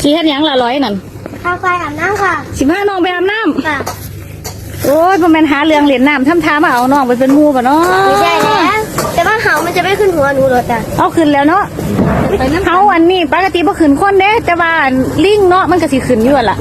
ຊິເຮັດຫຍັງລະລອຍນັ້ນ? ພາຄວາຍອາບນ້ຳຄ່ະ. ຊິພານ້ອງໄປອາບນ້ຳ? ຄ່ະ. ໂອ້ຍ ບໍ່ແມ່ນຫາເລື່ອງຫຼິ້ນນ້ຳ ທຳທ່າມາເອົານ້ອງໄປເປັນໝູ່ບໍເນາະ? ບໍ່ໃຊ່ແລ້ວ ແຕ່ວ່າເຫົາມັນຈະໄປຂຶ້ນຫົວໜູໂລດອະ. ເອົາຂຶ້ນແລ້ວເນາະ. ເຮົາອັນນີ້ປະກະຕິບໍ່ຂຶ້ນຄົນເດ້ ແຕ່ວ່າລິງເນາະ ມັນກະຊິຂຶ້ນຢູ່ຫັ້ນລະ.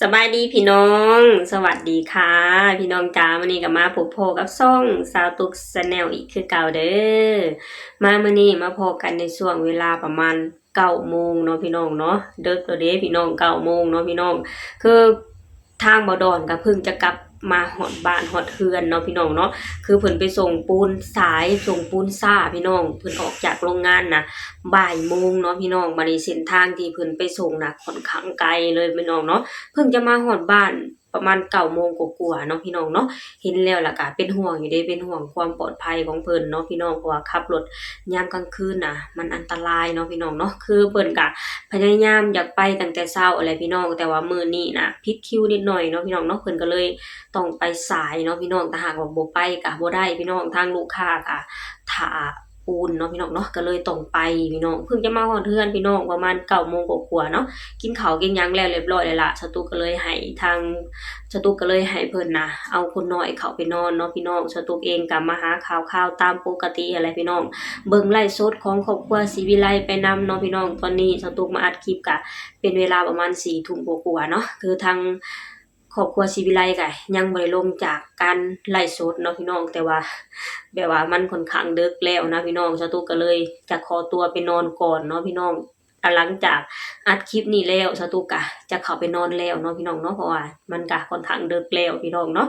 ສະບາຍດີພີ່ນ້ອງ ສະຫວັດດີຄ່ະ ພີ່ນ້ອງຈ໋າ. ມື້ນີ້ກະມາພົບພໍ້ກັບຊ່ອງສາວຕຸກ Channel ອີກຄືເກົ່າເດີ. ມາມື້ນີ້ມາພໍ້ກັນໃນຊ່ວງເວລາປະມານເກົ້າໂມງເນາະພີ່ນ້ອງເນາະ. ເດິກແລ້ວເດ້ພີ່ນ້ອງ ເກົ້າໂມງເນາະພີ່ນ້ອງ. ຄືທາງບ່າວດອນກະເພິ່ງຈະກັບມາຮອດບ້ານຮອດເຮືອນເນາະພີ່ນ້ອງເນາະ. ຄືເພິ່ນໄປສົ່ງປູນສາຍ ສົ່ງປູນຊ້າພີ່ນ້ອງ. ເພິ່ນອອກຈາກໂຮງງານນະ ບ່າຍໂມງເນາະພີ່ນ້ອງ. ບາດນີ້ເສັ້ນທາງທີ່ເພິ່ນໄປສົ່ງນະ ຂ້ອນຂ້າງໄກເລີຍພີ່ນ້ອງເນາະ. ເພິ່ງຈະມາຮອດບ້ານປະມານເກົ້າໂມງກວ່າໆເນາະພີ່ນ້ອງເນາະ. ເຫັນແລ້ວລະກະເປັນຫ່ວງຢູ່ເດ້ ເປັນຫ່ວງຄວາມປອດໄພຂອງເພິ່ນເນາະພີ່ນ້ອງ ເພາະວ່າຂັບລົດຍາມກາງຄືນນະ ມັນອັນຕະລາຍເນາະພີ່ນ້ອງເນາະ. ຄືເພິ່ນກະພະຍາຍາມຢາກໄປຕັ້ງແຕ່ເຊົ້າແຫຼະພີ່ນ້ອງ ແຕ່ວ່າມື້ນີ້ນະຜິດຄິວນິດໜ້ອຍເນາະພີ່ນ້ອງເນາະ. ເພິ່ນກະເລີຍຕ້ອງໄປສາຍເນາະພີ່ນ້ອງ. ຖ້າຫາກວ່າບໍ່ໄປກະບໍ່ໄດ້ພີ່ນ້ອງ ທາງລູກຄ້າກະຖ້າ ປູນເນາະພີ່ນ້ອງເນາະ ກະເລີຍຕ້ອງໄປພີ່ນ້ອງ. ເພິ່ງຈະມາຮອດເຮືອນພີ່ນ້ອງ ປະມານເກົ້າໂມງກວ່າໆເນາະ. ກິນເຂົ້າກິນຫຍັງແລ້ວລຽບຮ້ອຍແລ້ວລະ ສາວຕຸກກະເລີຍໃຫ້ທາງ ສາວຕຸກກະເລີຍໃຫ້ເພິ່ນນະ ເອົາຄົນນ້ອຍເຂົ້າໄປນອນເນາະພີ່ນ້ອງ. ສາວຕຸກເອງກະມາຫາຂ່າວຄາວຕາມປົກກະຕິຫັ້ນແຫຼະພີ່ນ້ອງ ເບິ່ງໄລຟ໌ສົດຂອງຄອບຄົວສີວິໄລໄປນຳເນາະພີ່ນ້ອງ. ຕອນນີ້ສາວຕຸກມາອັດຄລິບກະເປັນເວລາປະມານສີ່ທຸ່ມກວ່າໆເນາະ. ຄືທາງ ຄອບຄົວສີວິໄລກະຍັງບໍ່ໄດ້ລົງຈາກການໄລຟ໌ສົດເນາະພີ່ນ້ອງ ແຕ່ວ່າແບບວ່າມັນຂ້ອນຂ້າງເດິກແລ້ວນະພີ່ນ້ອງ. ສາວຕຸກກະເລີຍຈະຂໍຕົວໄປນອນກ່ອນເນາະພີ່ນ້ອງ. ຫຼັງຈາກອັດຄລິບນີ້ແລ້ວ ສາວຕຸກກະຈະເຂົ້າໄປນອນແລ້ວເນາະພີ່ນ້ອງເນາະ ເພາະວ່າມັນກະຂ້ອນຂ້າງເດິກແລ້ວພີ່ນ້ອງເນາະ.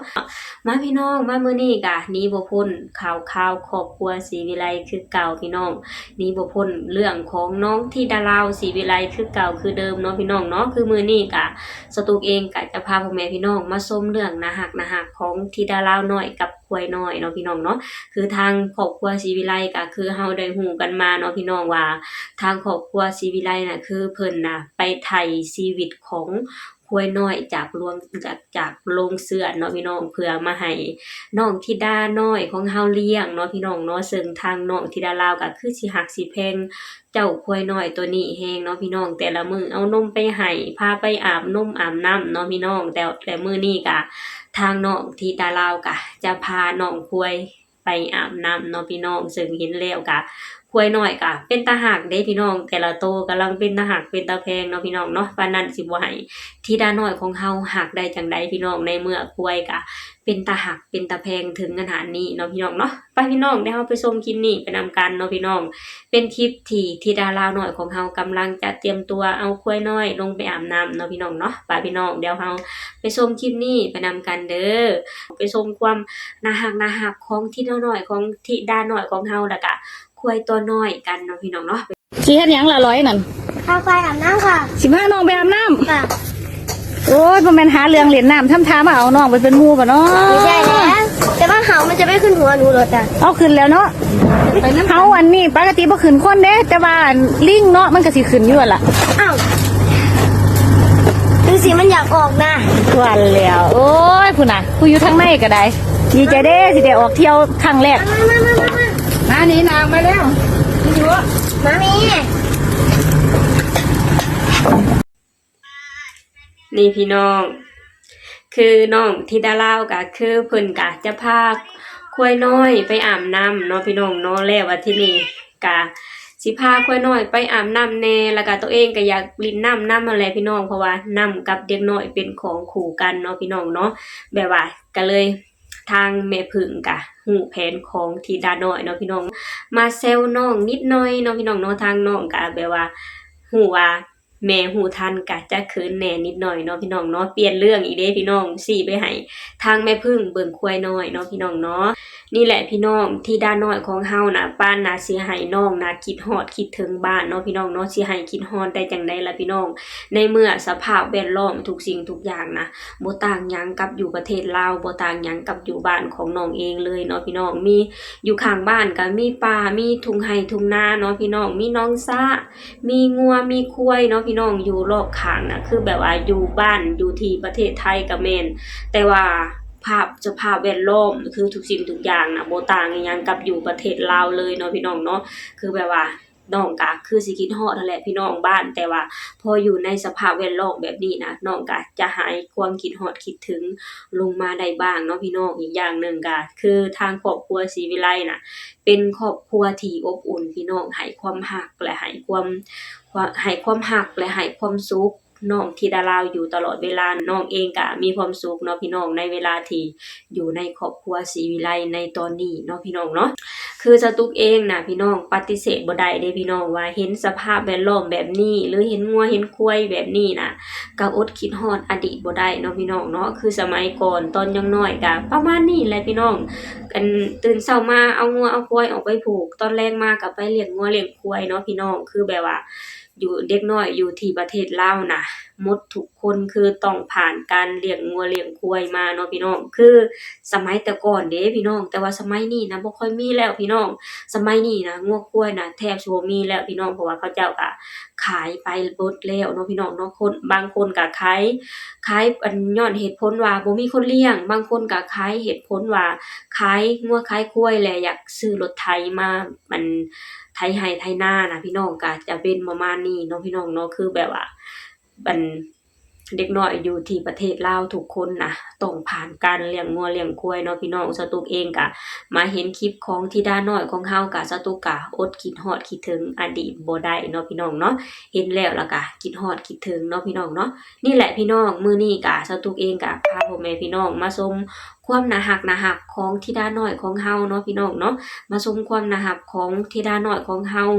ມາພີ່ນ້ອງ ມາມື້ນີ້ກະໜີບໍ່ພົ້ນຂ່າວຄາວຄອບຄົວສີວິໄລຄືເກົ່າພີ່ນ້ອງ. ໜີບໍ່ພົ້ນເລື່ອງຂອງນ້ອງທິດາລາວສີວິໄລຄືເກົ່າຄືເດີມເນາະພີ່ນ້ອງເນາະ. ຄືມື້ນີ້ກະ ສາວຕຸກເອງກະຈະພາພໍ່ແມ່ພີ່ນ້ອງມາຊົມເລື່ອງໜ້າຮັກໜ້າຮັກຂອງທິດາລາວນ້ອຍກັບຄວາຍນ້ອຍເນາະພີ່ນ້ອງເນາະ. ຄືທາງຄອບຄົວສີວິໄລກະຄືເຮົາໄດ້ຮູ້ກັນມາເນາະພີ່ນ້ອງ ວ່າທາງຄອບຄົວສີວິໄລນະ ຄືເພິ່ນນະໄປໄຖ່ຊີວິດຂອງຄວາຍນ້ອຍຈາກລວງ ຈາກ ຈາກໂລງເຊືອດເນາະພີ່ນ້ອງ ເພື່ອມາໃຫ້ນ້ອງທິດານ້ອຍຂອງເຮົາລ້ຽງເນາະພີ່ນ້ອງເນາະ. ເຊິ່ງທາງນ້ອງທິດາລາວກະຄືຊິຮັກຊິແພງ ເຈົ້າຄວາຍນ້ອຍໂຕນີ້ແຮງເນາະພີ່ນ້ອງ. ແຕ່ລະມື້ເອົານົມໄປໃຫ້ ພາໄປອາບນົມອາບນ້ຳເນາະພີ່ນ້ອງ. ແຕ່ ແຕ່ມື້ນີ້ກະທາງນ້ອງທິດາລາວກະຈະພານ້ອງຄວາຍໄປອາບນ້ຳເນາະພີ່ນ້ອງ. ເຊິ່ງເຫັນແລ້ວກະຄວາຍນ້ອຍກະເປັນຕາຮັກເດ້ພີ່ນ້ອງ ແຕ່ລະໂຕກຳລັງເປັນຕາຮັກເປັນຕາແພງເນາະພີ່ນ້ອງເນາະ. ປານນັ້ນຊິບໍ່ໃຫ້ທິດານ້ອຍຂອງເຮົາຮັກໄດ້ຈັ່ງໃດພີ່ນ້ອງ ໃນເມື່ອຄວາຍກະເປັນຕາຮັກເປັນຕາແພງເຖິງຂະໜາດນີ້ເນາະພີ່ນ້ອງເນາະ. ໄປພີ່ນ້ອງ ດຽວເຮົາໄປຊົມຄລິບນີ້ໄປນຳກັນເນາະພີ່ນ້ອງ. ເປັນຄລິບທີ່ທິດາລາວນ້ອຍຂອງເຮົາກຳລັງຈະຕຽມຕົວເອົາຄວາຍນ້ອຍລົງໄປອາບນ້ຳເນາະພີ່ນ້ອງເນາະ. ໄປພີ່ນ້ອງ ດຽວເຮົາໄປຊົມຄລິບນີ້ໄປນຳກັນເດີ. ໄປຊົມຄວາມໜ້າຮັກໜ້າຮັກຂອງທິດານ້ອຍ ຂອງທິດານ້ອຍຂອງເຮົາ ແລ້ວກະຄວາຍຕົວນ້ອຍກັນເນາະພີ່ນ້ອງເນາະ. ຊິເຮັດຫຍັງລະລອຍນັ້ນ? ພາຄວາຍອາບນ້ຳຄ່ະ. ຊິພານ້ອງໄປອາບນ້ຳ? ຄ່ະ. ໂອ້ຍ ບໍ່ແມ່ນຫາເລື່ອງຫຼິ້ນນ້ຳ ທຳທ່າມາເອົານ້ອງໄປເປັນໝູ່ບໍເນາະ? ບໍ່ໃຊ່ແລ້ວ ແຕ່ວ່າເຫົາມັນຈະໄປຂຶ້ນຫົວໜູໂລດອະ. ເອົາຂຶ້ນແລ້ວເນາະ. ເຮົາອັນນີ້ປະກະຕິບໍ່ຂຶ້ນຄົນເດ້ ແຕ່ວ່າອັນລິງເນາະ ມັນກະຊິຂຶ້ນຢູ່ຫັ້ນລະ. ອ້າວ ຈັ່ງຊີ້ມັນຢາກອອກນະ. ວ່າແລ້ວ ໂອ້ຍ ພຸ້ນນະ ຜູ້ຢູ່ທາງໃນກະໄດ້ ດີໃຈເດ້ ຊິໄດ້ອອກທ່ຽວຄັ້ງແລກ. ມາ ມາ ມາ ມາ ມານີ້ນາງມາແລ້ວ ມາແມ່. ນີ້ພີ່ນ້ອງ ຄືນ້ອງທິດາລາວກະຄືເພິ່ນກະຈະພາຄວາຍນ້ອຍໄປອາບນ້ຳເນາະພີ່ນ້ອງເນາະ. ແລ້ວບາດທີນີ້ກະຊິພາຄວາຍນ້ອຍໄປອາບນ້ຳແດ່ ແລ້ວກະໂຕເອງກະຢາກຫຼິ້ນນ້ຳນຳຫັ້ນແຫຼະພີ່ນ້ອງ ເພາະວ່ານ້ຳກັບເດັກນ້ອຍເປັນຂອງຄູ່ກັນເນາະພີ່ນ້ອງເນາະ. ແບບວ່າກະເລີຍ ທາງແມ່ເພິ່ງກະຮູ້ແຜນຂອງທິດານ້ອຍເນາະພີ່ນ້ອງ ມາແຊວນ້ອງນິດໜ້ອຍເນາະພີ່ນ້ອງເນາະ. ທາງນ້ອງກະແບບວ່າຮູ້ວ່າແມ່ຮູ້ທັນກະຈະເຂີນແດ່ນິດໜ້ອຍເນາະພີ່ນ້ອງເນາະ. ປ່ຽນເລື່ອງອີກເດ້ພີ່ນ້ອງ ຊີ້ໄປໃຫ້ທາງແມ່ເພິ່ງເບິ່ງຄວາຍນ້ອຍເນາະພີ່ນ້ອງເນາະ. ນີ້ແຫຼະພີ່ນ້ອງ ທິດານ້ອຍຂອງເຮົານະ ປານນະຊິໃຫ້ນ້ອງນະຄິດຮອດຄິດເຖິງບ້ານເນາະພີ່ນ້ອງເນາະ ຊິໃຫ້ຄິດຮອດໄດ້ຈັ່ງໃດລະພີ່ນ້ອງ ໃນເມື່ອສະພາບແວດລ້ອມທຸກສິ່ງທຸກຢ່າງນະ ບໍ່ຕ່າງຫຍັງກັບຢູ່ປະເທດລາວ ບໍ່ຕ່າງຫຍັງກັບຢູ່ບ້ານຂອງນ້ອງເອງເລີຍເນາະພີ່ນ້ອງ. ມີຢູ່ຂ້າງບ້ານກະມີປ່າ ມີທົ່ງໄຮ່ທົ່ງນາເນາະພີ່ນ້ອງ ມີໜອງສະ ມີງົວ ມີຄວາຍເນາະພີ່ນ້ອງ. ຢູ່ລອບຂ້າງນະ ຄືແບບວ່າຢູ່ບ້ານຢູ່ທີ່ປະເທດໄທກະແມ່ນ ແຕ່ວ່າພາບ ສະພາບແວດລ້ອມ ຄືທຸກສິ່ງທຸກຢ່າງນະ ບໍ່ຕ່າງອີ່ຫຍັງກັບຢູ່ປະເທດລາວເລີຍເນາະພີ່ນ້ອງເນາະ. ຄືແບບວ່າ ນ້ອງກະຄືຊິຄິດຮອດຫັ້ນແຫຼະພີ່ນ້ອງບ້ານ, ແຕ່ວ່າພໍຢູ່ໃນສະພາບແວດລ້ອມແບບນີ້ນະ ນ້ອງກະຈະຫາຍຄວາມຄິດຮອດຄິດເຖິງລົງມາໄດ້ບ້າງເນາະພີ່ນ້ອງ. ອີກຢ່າງໜຶ່ງກະຄືທາງຄອບຄົວສີວິໄລນະ ເປັນຄອບຄົວທີ່ອົບອຸ່ນພີ່ນ້ອງ, ໃຫ້ຄວາມຮັກ ແລະ ໃຫ້ຄວາມ ໃຫ້ຄວາມຮັກ ແລະ ໃຫ້ຄວາມສຸກ ນ້ອງທິດາລາວຢູ່ຕະຫຼອດເວລາ. ນ້ອງເອງກະມີຄວາມສຸກເນາະພີ່ນ້ອງ ໃນເວລາທີ່ຢູ່ໃນຄອບຄົວສີວິໄລໃນຕອນນີ້ເນາະພີ່ນ້ອງເນາະ. ຄືສາວຕຸກເອງນະພີ່ນ້ອງ ປະຕິເສດບໍ່ໄດ້ເດ້ພີ່ນ້ອງ ວ່າເຫັນສະພາບແວດລ້ອມແບບນີ້ ຫຼື ເຫັນງົວເຫັນຄວາຍແບບນີ້ນະ ກະອົດຄິດຮອດອະດີດບໍ່ໄດ້ເນາະພີ່ນ້ອງເນາະ. ຄືສະໄໝກ່ອນຕອນຍັງນ້ອຍກະປະມານນີ້ແຫຼະພີ່ນ້ອງ, ອັນ ຕື່ນເຊົ້າມາເອົາງົວເອົາຄວາຍອອກໄປຜູກ, ຕອນແລງມາກະໄປລ້ຽງງົວລ້ຽງຄວາຍເນາະພີ່ນ້ອງ. ຄືແບບວ່າ ຢູ່ ເດັກນ້ອຍຢູ່ທີ່ປະເທດລາວນະ ໝົດທຸກຄົນຄືຕ້ອງຜ່ານການລ້ຽງງົວລ້ຽງຄວາຍມາເນາະພີ່ນ້ອງ. ຄືສະໄໝແຕ່ກ່ອນເດ້ພີ່ນ້ອງ, ແຕ່ວ່າສະໄໝນີ້ນະບໍ່ຄ່ອຍມີແລ້ວພີ່ນ້ອງ. ສະໄໝນີ້ນະ ງົວຄວາຍນະແທບຊິບໍ່ມີແລ້ວພີ່ນ້ອງ, ເພາະວ່າເຂົາເຈົ້າກະຂາຍໄປເບິດແລ້ວເນາະພີ່ນ້ອງເນາະ. ຄົນ ບາງຄົນກະຂາຍ ຂາຍ ອັນ ຍ້ອນເຫດຜົນວ່າບໍ່ມີຄົນລ້ຽງ, ບາງຄົນກະຂາຍເຫດຜົນວ່າຂາຍງົວຂາຍຄວາຍ ແລະ ຢາກຊື້ລົດໄຖມາ ອັນ ໄຖໄຮ່ໄຖນານະພີ່ນ້ອງ, ກະຈະເປັນປະມານນີ້ເນາະພີ່ນ້ອງເນາະ. ຄືແບບວ່າ ອັນ ເດັກນ້ອຍຢູ່ທີ່ປະເທດລາວທຸກຄົນນະ ຕ້ອງຜ່ານການລ້ຽງງົວລ້ຽງຄວາຍເນາະພີ່ນ້ອງ. ສາວຕຸກເອງກະມາເຫັນຄລິບຂອງທິດານ້ອຍຂອງເຮົາ ກະສາວຕຸກກະອົດຄິດຮອດຄິດເຖິງອະດີດບໍ່ໄດ້ເນາະພີ່ນ້ອງເນາະ. ເຫັນແລ້ວລະກະຄິດຮອດຄິດເຖິງເນາະພີ່ນ້ອງເນາະ. ນີ້ແຫຼະພີ່ນ້ອງ ມື້ນີ້ກະສາວຕຸກເອງກະພາພໍ່ແມ່ພີ່ນ້ອງມາຊົມຄວາມໜ້າຮັກໜ້າຮັກຂອງທິດານ້ອຍຂອງເຮົາເນາະພີ່ນ້ອງເນາະ, ມາຊົມຄວາມໜ້າຮັກຂອງທິດານ້ອຍຂອງເຮົາ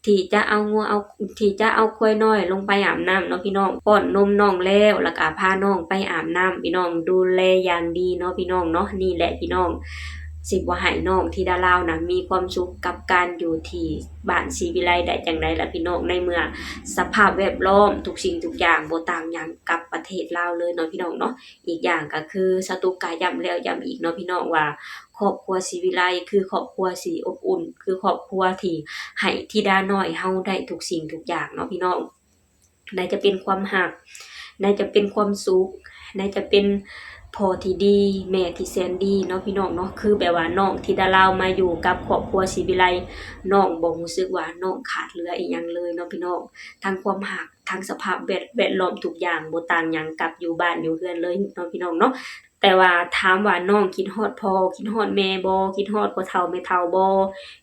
ທີ່ຈະເອົາງົວເອົາ ທີ່ຈະເອົາຄວາຍນ້ອຍລົງໄປອາບນ້ຳເນາະພີ່ນ້ອງ. ປ້ອນນົມນ້ອງແລ້ວ ລະກະພານ້ອງໄປອາບນ້ຳພີ່ນ້ອງ, ດູແລຢ່າງດີເນາະພີ່ນ້ອງເນາະ. ນີ້ແຫຼະພີ່ນ້ອງ ຊິບໍ່ໃຫ້ນ້ອງທິດາລາວນະມີຄວາມສຸກກັບການຢູ່ທີ່ບ້ານສີວິໄລໄດ້ຈັ່ງໃດລະພີ່ນ້ອງ, ໃນເມື່ອສະພາບແວດລ້ອມທຸກສິ່ງທຸກຢ່າງບໍ່ຕ່າງຫຍັງກັບປະເທດລາວເລີຍເນາະພີ່ນ້ອງເນາະ. ອີກຢ່າງກະຄືສາວຕຸກກະຢ້ຳແລ້ວຢ້ຳອີກເນາະພີ່ນ້ອງວ່າ ຄອບຄົວສີວິໄລຄືຄອບຄົວທີ່ອົບອຸ່ນ, ຄືຄອບຄົວທີ່ໃຫ້ທິດານ້ອຍເຮົາໄດ້ທຸກສິ່ງທຸກຢ່າງເນາະພີ່ນ້ອງ. ໃນຈະເປັນຄວາມຮັກ, ໃນຈະເປັນຄວາມສຸກ, ໃນຈະເປັນພໍ່ທີ່ດີ, ແມ່ທີ່ແສນດີເນາະພີ່ນ້ອງເນາະ. ຄືແບບວ່ານ້ອງທິດາລາວມາຢູ່ກັບຄອບຄົວສີວິໄລ, ນ້ອງບໍ່ຮູ້ສຶກວ່ານ້ອງຂາດເຫຼືອອີ່ຫຍັງເລີຍເນາະພີ່ນ້ອງ. ທັງຄວາມຮັກ, ທັງສະພາບແວດ ແວດລ້ອມທຸກຢ່າງ ບໍ່ຕ່າງຫຍັງກັບຢູ່ບ້ານຢູ່ເຮືອນເລີຍເນາະພີ່ນ້ອງເນາະ. ແຕ່ວ່າຖາມວ່ານ້ອງຄິດຮອດພໍ່ ຄິດຮອດແມ່ບໍ່? ຄິດຮອດພໍ່ເຖົ້າແມ່ເຖົ້າບໍ່?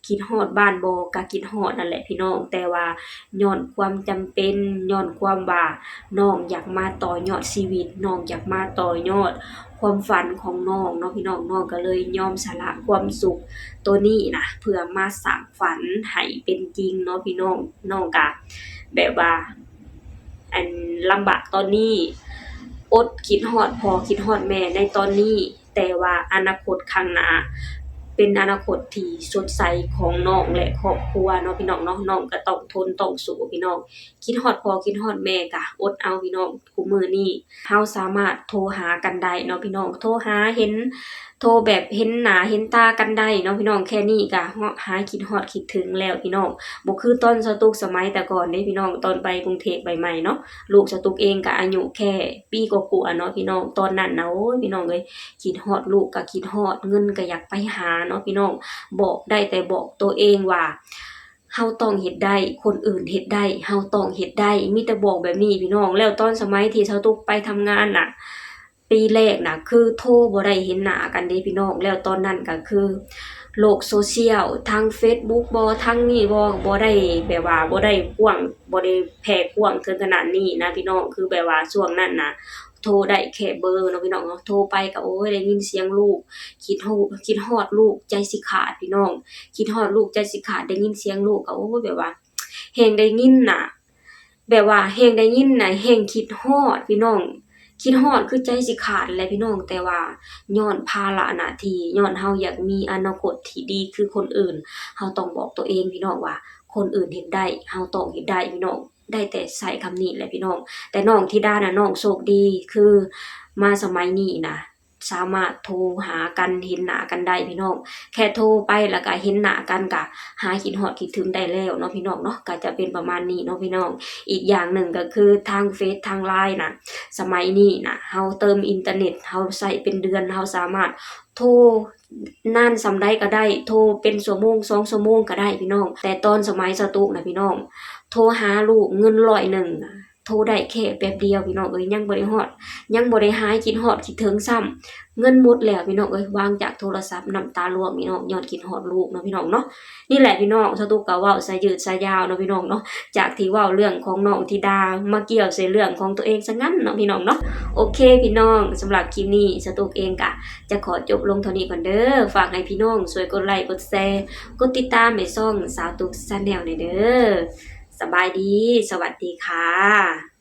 ຄິດຮອດບ້ານບໍ່? ກະຄິດຮອດນັ້ນແຫຼະພີ່ນ້ອງ, ແຕ່ວ່າຍ້ອນຄວາມຈຳເປັນ, ຍ້ອນຄວາມວ່ານ້ອງຢາກມາຕໍ່ຍອດຊີວິດ, ນ້ອງຢາກມາຕໍ່ຍອດຄວາມຝັນຂອງນ້ອງເນາະພີ່ນ້ອງ, ນ້ອງກະເລີຍຍອມສະຫຼະຄວາມສຸກໂຕນີ້ນະ ເພື່ອມາສ້າງຝັນໃຫ້ເປັນຈິງເນາະພີ່ນ້ອງ. ນ້ອງກະແບບວ່າ ອັນ ລຳບາກຕອນນີ້, ອົດຄິດຮອດພໍ່ຄິດຮອດແມ່ໃນຕອນນີ້, ແຕ່ວ່າອະນາຄົດຂ້າງໜ້າ ເປັນອະນາຄົດທີ່ສົດໃສຂອງນ້ອງ ແລະ ຄອບຄົວເນາະພີ່ນ້ອງເນາະ. ນ້ອງກະຕ້ອງທົນຕ້ອງສູ້ພີ່ນ້ອງ, ຄິດຮອດພໍ່ຄິດຮອດແມ່ກະອົດເອົາພີ່ນ້ອງ. ຄູ່ມື້ນີ້ເຮົາສາມາດໂທຫາກັນໄດ້ເນາະພີ່ນ້ອງ, ໂທຫາເຫັນ ໂທແບບເຫັນໜ້າເຫັນຕາກັນໄດ້ເນາະພີ່ນ້ອງ, ແຄ່ນີ້ກະຫາຍຄິດຮອດຄິດເຖິງແລ້ວພີ່ນ້ອງ. ບໍ່ຄືຕອນສາວຕຸກສະໄໝແຕ່ກ່ອນເດ້ພີ່ນ້ອງ, ຕອນໄປກຸງເທບໃໝ່ໆເນາະ, ລູກສາວຕຸກເອງກະອາຍຸແຄ່ປີກວ່າໆເນາະພີ່ນ້ອງ. ຕອນນັ້ນນະ ໂອ້ຍ ພີ່ນ້ອງເອີຍ, ຄິດຮອດລູກກະຄິດຮອດ, ເງິນກະຢາກໄປຫາເນາະພີ່ນ້ອງ. ບອກໄດ້ແຕ່ບອກໂຕເອງວ່າ ເຮົາຕ້ອງເຮັດໄດ້, ຄົນອື່ນເຮັດໄດ້ ເຮົາຕ້ອງເຮັດໄດ້, ມີແຕ່ບອກແບບນີ້ພີ່ນ້ອງ. ແລ້ວຕອນສະໄໝທີ່ສາວຕຸກໄປທຳງານນະ ປີແລກນະ ຄືໂທບໍ່ໄດ້ເຫັນໜ້າກັນເດ້ພີ່ນ້ອງ. ແລ້ວຕອນນັ້ນກະຄືໂລກໂຊຊຽວ ທັງເຟສບຸກບໍ ທັງນີ້ບໍ ບໍ່ໄດ້ແບບວ່າ ບໍ່ໄດ້ກວ້າງ ບໍ່ໄດ້ແຜ່ກວ້າງເຖິງຂະໜາດນີ້ນະພີ່ນ້ອງ. ຄືແບບວ່າຊ່ວງນັ້ນນະ ໂທໄດ້ແຄ່ເບີເນາະພີ່ນ້ອງເນາະ, ໂທໄປກະ ໂອ້ຍ ໄດ້ຍິນສຽງລູກ ຄິດໂຮ ຄິດຮອດລູກໃຈຊິຂາດພີ່ນ້ອງ, ຄິດຮອດລູກໃຈຊິຂາດ. ໄດ້ຍິນສຽງລູກກະ ໂອ້ຍ ແບບວ່າ ແຮງໄດ້ຍິນນະ ແບບວ່າແຮງໄດ້ຍິນນະ ແຮງຄິດຮອດພີ່ນ້ອງ, ຄິດຮອດຄືໃຈຊິຂາດແຫຼະພີ່ນ້ອງ. ແຕ່ວ່າຍ້ອນພາລະໜ້າທີ່, ຍ້ອນເຮົາຢາກມີອະນາຄົດທີ່ດີຄືຄົນອື່ນ, ເຮົາຕ້ອງບອກໂຕເອງພີ່ນ້ອງວ່າ ຄົນອື່ນເຮັດໄດ້ ເຮົາຕ້ອງເຮັດໄດ້ພີ່ນ້ອງ. ໄດ້ແຕ່ໃຊ້ຄຳນີ້ແຫຼະພີ່ນ້ອງ. ແຕ່ນ້ອງທິດານະ ນ້ອງໂຊກດີ ຄືມາສະໄໝນີ້ນະ ສາມາດໂທຫາກັນເຫັນໜ້າກັນໄດ້ພີ່ນ້ອງ. ແຄ່ໂທໄປແລ້ວກະເຫັນໜ້າກັນກະຫາຍຄິດຮອດຄິດເຖິງໄດ້ແລ້ວເນາະພີ່ນ້ອງເນາະ. ກະຈະເປັນປະມານນີ້ເນາະພີ່ນ້ອງ. ອີກຢ່າງໜຶ່ງກະຄືທາງເຟສທາງລາຍນະ ສະໄໝນີ້ນະ ເຮົາເຕີມອິນເຕີເນັດ ເຮົາໃຊ້ເປັນເດືອນ ເຮົາສາມາດໂທນານສ່ຳໃດກະໄດ້ ໂທເປັນຊົ່ວໂມງສອງຊົ່ວໂມງກະໄດ້ພີ່ນ້ອງ. ແຕ່ຕອນສະໄໝສາວຕຸກນະພີ່ນ້ອງ ໂທຫາລູກເງິນຮ້ອຍໜຶ່ງນະ ໂທໄດ້ແຄ່ແປັບດຽວພີ່ນ້ອງເອີຍ ຍັງບໍ່ໄດ້ຮອດ ຍັງບໍ່ໄດ້ຫາຍຄິດຮອດຄິດເຖິງຊ້ຳ ເງິນໝົດແລ້ວພີ່ນ້ອງເອີຍ. ວາງຈາກໂທລະສັບນ້ຳຕາລ່ວງພີ່ນ້ອງ ຍ້ອນຄິດຮອດລູກເນາະພີ່ນ້ອງເນາະ. ນີ້ແຫຼະພີ່ນ້ອງ ສາວຕຸກກະເວົ້າສະຍືດສະຍາວເນາະພີ່ນ້ອງເນາະ. ຈາກທີ່ເວົ້າເລື່ອງຂອງນ້ອງທິດາ ມາກ່ຽວໃສ່ເລື່ອງຂອງຕົວເອງຊະຊັ້ນເນາະພີ່ນ້ອງເນາະ. ໂອເຄພີ່ນ້ອງ ສຳລັບຄລິບນີ້ສາວຕຸກເອງກະຈະຂໍຈົບລົງເທົ່ານີ້ກ່ອນເດີ. ຝາກໃຫ້ພີ່ນ້ອງຊ່ວຍກົດໄລກົດແຊ ກົດຕິດຕາມໃຫ້ຊ່ອງສາວຕຸກ Channel ແດ່ເດີ. ສະບາຍດີ ສະຫວັດດີຄ່ະ.